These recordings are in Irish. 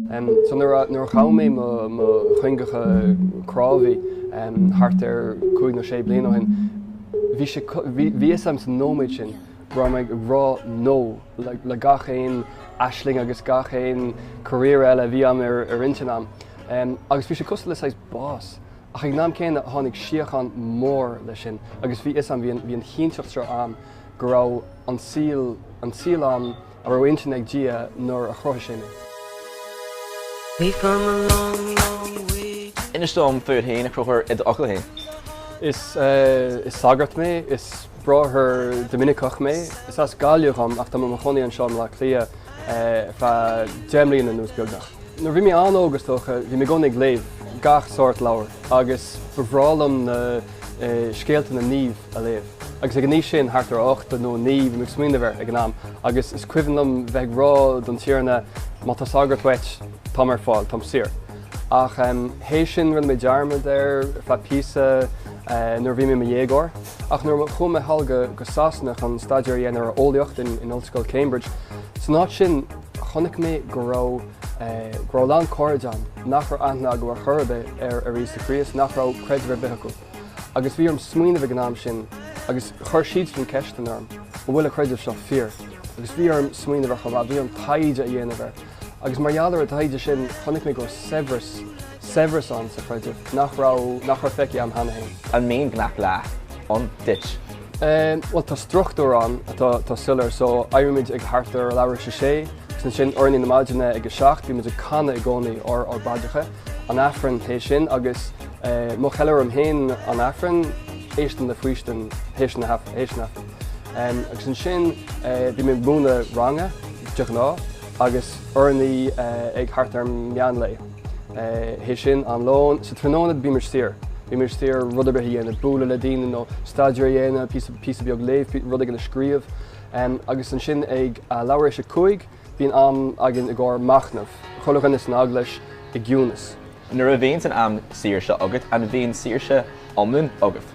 So nuair a nuair a ghabh mé mo mo chuingeacha crábhaidh thart ar chúig nó sé bliana ó shin, bhí sé bhí bhí fhios a'm sa nóiméad sin go raibh mé ag rá no le le gach aon aisling agus gach aon career eile a bhí a'm ar ar intinn a'm. Agus bhí sé cosúil le saghas bás. Ach ag an am céanna tháinig síocháin mór leis sin agus bhí fhios a'm, bhí an bhí an chinnteacht seo a'm go raibh an saol an saol a'm a raibh intinn ag Dia nuair a chruthaigh sé mé. We've come a long, long way. Inis dom fút féin, a Chonchúir, i d'fhocail féin. Is is sagart mé, is bráthair Doiminiceach mé. Is as Gaillimh dhom ach tá mé i mo chónaí anseo i mBleá Cliath ar feadh 10 mbliana anuas beagnach. Nuair a bhí mé an-óg is dócha, bhí mé i gcónaí ag léamh gach sórt leabhar agus ba bhreá liom na scéalta na naomh a léamh. Agus ag an aois sin, thart ar 8 nó 9, bhí mé ag smaoineamh air ag an am agus is cuimhin liom bheith ag rá don Tiarna, má tá sagart uait, táim ar fáil, táim saor. Ach théis sin rinne mé dearmad air ar feadh píosa nuair a bhí mé i mo dhéagóir. Ach nuair a chuaigh mé thall go Sasana chun staidéar a dhéanamh ar eolaíocht in Ollscoil Cambridge, san áit sin, Chonaic mé go raibh go raibh a lán cairde a'm nach raibh aithne acu ar chor ar bith ar ar Íosa Críost, nach raibh creideamh ar bith acu. Agus bhí orm smaoineamh ag an am sin agus chuir siadsan ceisteanna orm, an bhfuil an creideamh seo fíor? Agus bhí orm smaoineamh air chomh maith, bhí orm taighde a dhéanamh air. Agus mar gheall ar an taighde sin, chonaic mé go raibh saibhreas, saibhreas ann sa chreideamh nach raibh, nach raibh feicthe a'm cheana féin. An mbíonn gnáthlá ann duit? Bhuel, tá struchtúr ann atá atá soiléir. So, éirímid ag thart ar leathuair tar éis a sé, agus ansin urnaí na maidine ag a 7, bímid ag canadh i gcónaí ár ár bpaidreacha, an Aifreann théis sin, agus má cheiliúraim féin an Aifreann, éistim le faoistin théis na théis an Aifrinn. Agus ansin bím ag múineadh ranga, de ghnáth, agus urnaí ag thart ar meán lae. Théis sin, am lóin, sa tráthnóna bímid saor. Bímid saor rud ar bith a dhéanamh, bualadh le daoine nó staidéar a dhéanamh, píosa, píosa beag léamh, rud éigin a scríobh. Agus ansin ag a leathuair théis a 5, bíonn am againn i gcomhair machnamh, chuile dhuine san eaglais i gciúnas. Nuair a bhíonns an am saor seo agat, an bhíonn saoirse iomlán agaibh?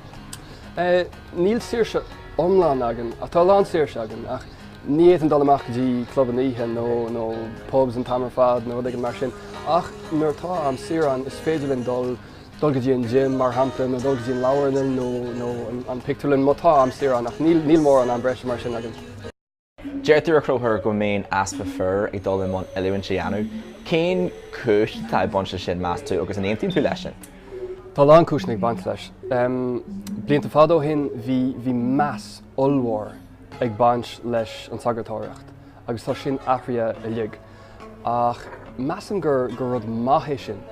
Níl saoirse iomlán againn, ach tá a lán saoirse againn, ach Ní fhéadfainn dul amach go dtí clubanna oíche nó nó pubs an t-am ar fad nó rud éigin mar sin ach nuair atá am saor ann is féidir linn dul dul go dtí an gym mar shampla nó dul go dtí an leabharlann nó nó an pictiúrlann má tá am saor ann ach níl níl mórán am breise mar sin againn. Deirtear a Chonchúir go mbíonn easpa fir ag dul i mbun oiliúint a dhéanamh. Cén chúis atá ag baint leis sin meas tú agus an aontaíonn tú leis sin? Tá a lán cúiseanna ag baint leis. Blianta fada ó shin bhí bhí meas ollmhór ag baint leis an tsagartóireacht agus tá sin athraithe uilig. Ach measaim gur gur rud maith é sin.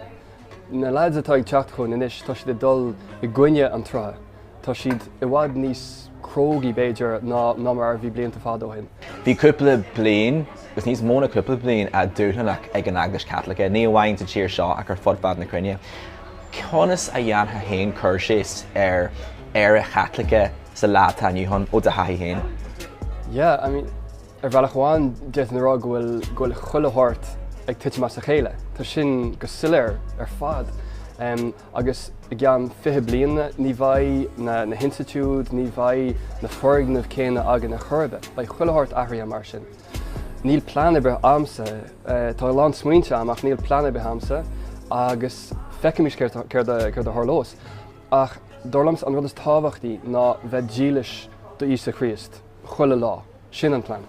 Na lads atá ag teacht chugainn anois, tá siad ag dul i gcoinne an tsrutha. Tá siad i bhfad níos crógaí, b'fhéidir, ná ná mar a bhí blianta fada ó shin. Bhí cúpla bliain, agus níos mó ná cúpla bliain, dúshlánach ag an Eaglais Chaitliceach, ní amháin sa tír seo ach ar fud fad na cruinne. Conas a dhéanfá féin cur síos ar Éire Chaitliceach sa lá atá inniu ann, ó do thaithí féin? Yeah, I mean, ar bhealach amháin d'fhéadfainn a rá go bhfuil, go bhfuil chuile shórt ag titim as a chéile. Tá sin go soiléir ar fad. Um, agus i gceann 20 bliain ní bheidh na, na hinstitiúid, ní bheidh na foirgnimh céanna againn ar chor ar bith. Beidh chuile shórt athraithe mar sin. Níl plean ar bith a'msa, tá a lán smaointe a'm ach níl plean ar bith a'msa agus feicfimis céard, céard a, céard a tharlós. Ach dar liomsa an rud is tábhachtaí ná bheith dílis do Íosa Chríost chuile lá. Sin an plean.